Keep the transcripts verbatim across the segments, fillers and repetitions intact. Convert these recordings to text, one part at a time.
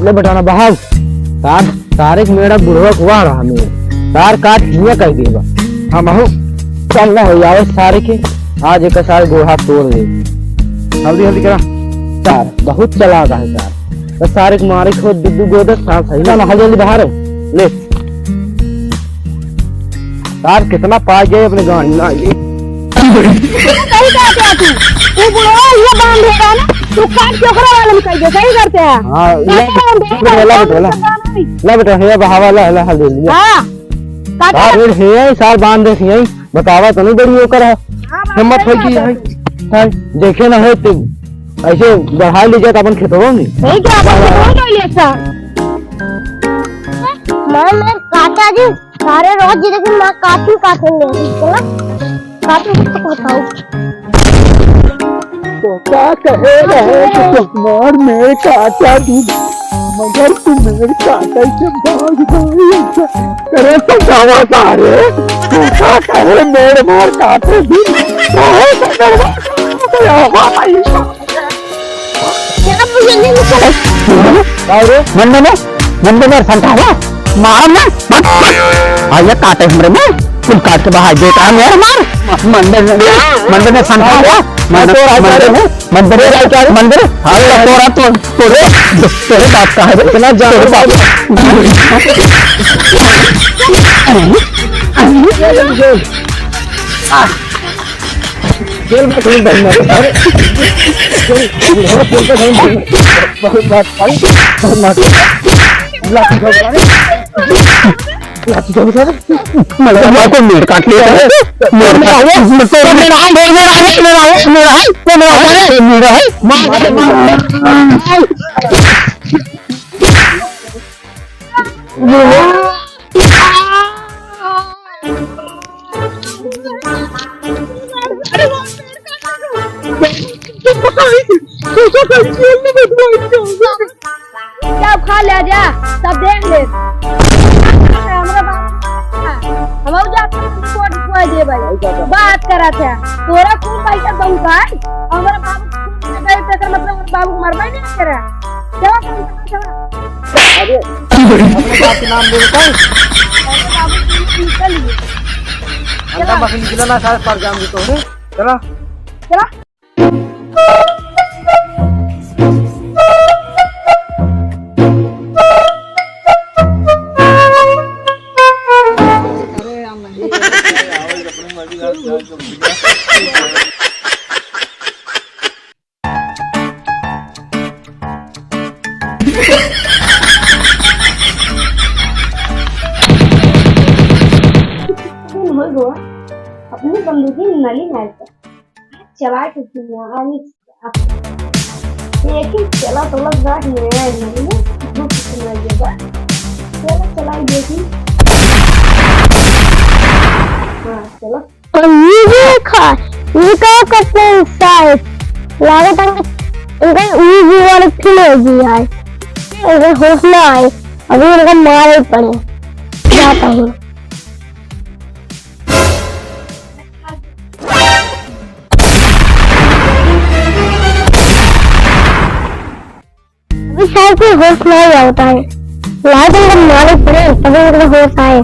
ले बेटा ना बहाव। सार, सारे के मेरा बुढ़वा कुआ रहा मेरे। सार काट हिया कह देबा। हम हो। चल ना हो जावे सारे के। आज एक सारे गोहा तोड़ दे। हल्दी, हल्दी करा। सार, बहुत चलाक है सार। बस सारे के मारे खोद दुदू गोदे सार सही ना, हल्दी, हल्दी बाहर हो। ले। सार कितना पा गए अपने गाड़ी ना ये। सही कहते हैं तू। तू बुढ़वा ये बांध दे रहा ना, तू काट के ओकरा वाले में कर दे, सही करते हैं। हाँ, काटे ले, बांध दे, ले बेटा, ले बेटा, ले। पता नहीं। ले बेटा, हे बहावा, ले, ले, ले लिया। हाँ, काटे सार, ले। ये हे, सार बांध दे, हे, बतावा तो नहीं बड़ी ओकर है। हाँ, बांध हिम्मत दे, है कि बांध है, दे। है, देखे ना है तो ऐसे बढ़ा ली जाए तो अपन खेतवा में। सही क्या, अपन खेतवा में ले सार। मैं, मैं काटा जी। सारे रोज जिंदगी में काटू काटू ले, चला, काटू तो बताओ। तो का कहे रहे कि तुम्हार में काटा दी, मगर तू मेरे काटे से भाग गई। करे तो जावा सारे, तू का कहे मेरे मार काटे दी, कहे तो मेरे मार काटे दी। क्या मुझे नहीं पता। का रे? मंदे में, मंदे में संता है। मार ना, मत, मत। आ ये काटे हमरे में, कुल काट के बाहर देता है मेरे मार। मंदे में, मंदे में संता है। मंदे, मंदे में, मंदे में, हाँ, तोरा तो, तोरे, तोरे बाप का है रे। इतना जान तोरे बाप। जेल में कहीं बनना है। जेल, जेल, जेल में कहीं बनना है। बहुत बात, बहुत बात। लाठी ठोक रहा है। लाठी ठोक रहा है। मतलब, मार को मेड़ काट लिया है। मेड़ में आया, मेड़ में आया, मेड़ में आया, मेड़ में आया, मेड़ में आया, मेड़ में आया। मार, मार, मार। क्या खा ले जा, सब देख ले। हमरा बाबू, हम जा कोट को दे भाई। बात करत है, तोरा खूब पैसा दऊ भाई, हमरा बाबू खूब दे, तेकर मतलब हमरा बाबू मरबे नहीं करे। चला, चला, चला। अरे, अपने बाप के नाम ले लेता है। अरे बाबू, तुम निकल लिए। अंडा चला। मशीन निकला ना, सारे पर जाम देता हूँ। चला। चला। कौन हो गो? अपनी बंदूकी नली मार के चला के दुनिया आनी। लेकिन चला तो लग रहा है नया नली में, जो कुछ नहीं होगा। चला, चला, ये भी। हाँ, चला। और ये भी एक है, ये का करते हैं साहब? लागत है इनका ये भी वाला फिर हो गया है। इनका होश ना आए, अभी इनका मारे पड़े। जाता हूँ। अभी शायद कोई होश नहीं आता है। लाइट एकदम मारे पड़े, तभी उनको होश आए।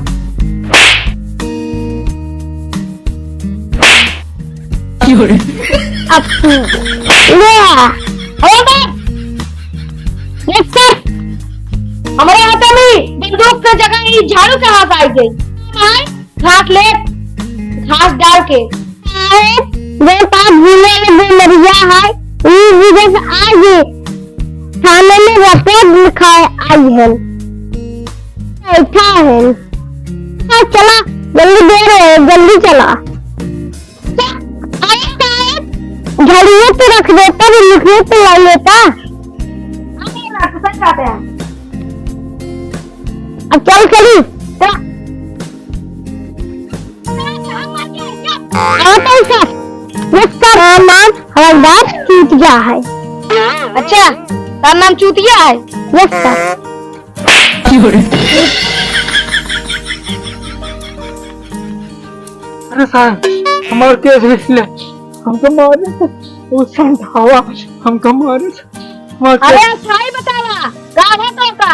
अब ले आ। अरे बे! ये सर, हमारे हाथ में बंदूक के जगह ये झाड़ू के हाथ आ गई। भाई, घास ले, घास डाल के। साहेब, जब आप घूमे में बीमरिया है, ई वजह से आज थाने में रिपोर्ट लिखाए आई है। बैठा है। हाँ, चला, जल्दी देर हो, जल्दी चला। अरे साहेब, घड़िया तो रख देता, रिमोट तो ला लेता। अरे, रात को सही बात है। अब चल, चली, चला। हाँ, तो सर, ये सर, हाँ, नाम हवलदार चूतिया है। अच्छा, तार नाम चूतिया है? यस सर। अरे साहब, हमार केस लिख ले, हमको मारे, वो संधावा, हमको मारे, हमार केस। अरे, सही बतावा, का हो तो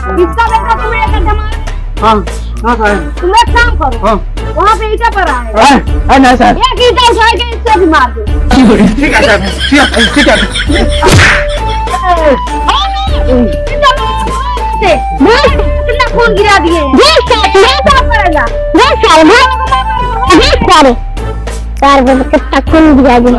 इसका बेटा तुम्हें एक गड्ढा मार। हाँ, हाँ साहब। तुम एक काम करो। हाँ। वहाँ पे ईंटा पड़ा है। अरे, अरे नहीं साहब। एक ईंटा उठा के इसको भी मार दो। ठीक है साहब, ठीक है, ठीक है। अरे, ईंटा मार दो। कितना खून गिरा दिए हैं। देख साहब, देख साहब, पड़ेगा। देख साहब, देख साहब। सार, वो कितना खून गिरा दिए।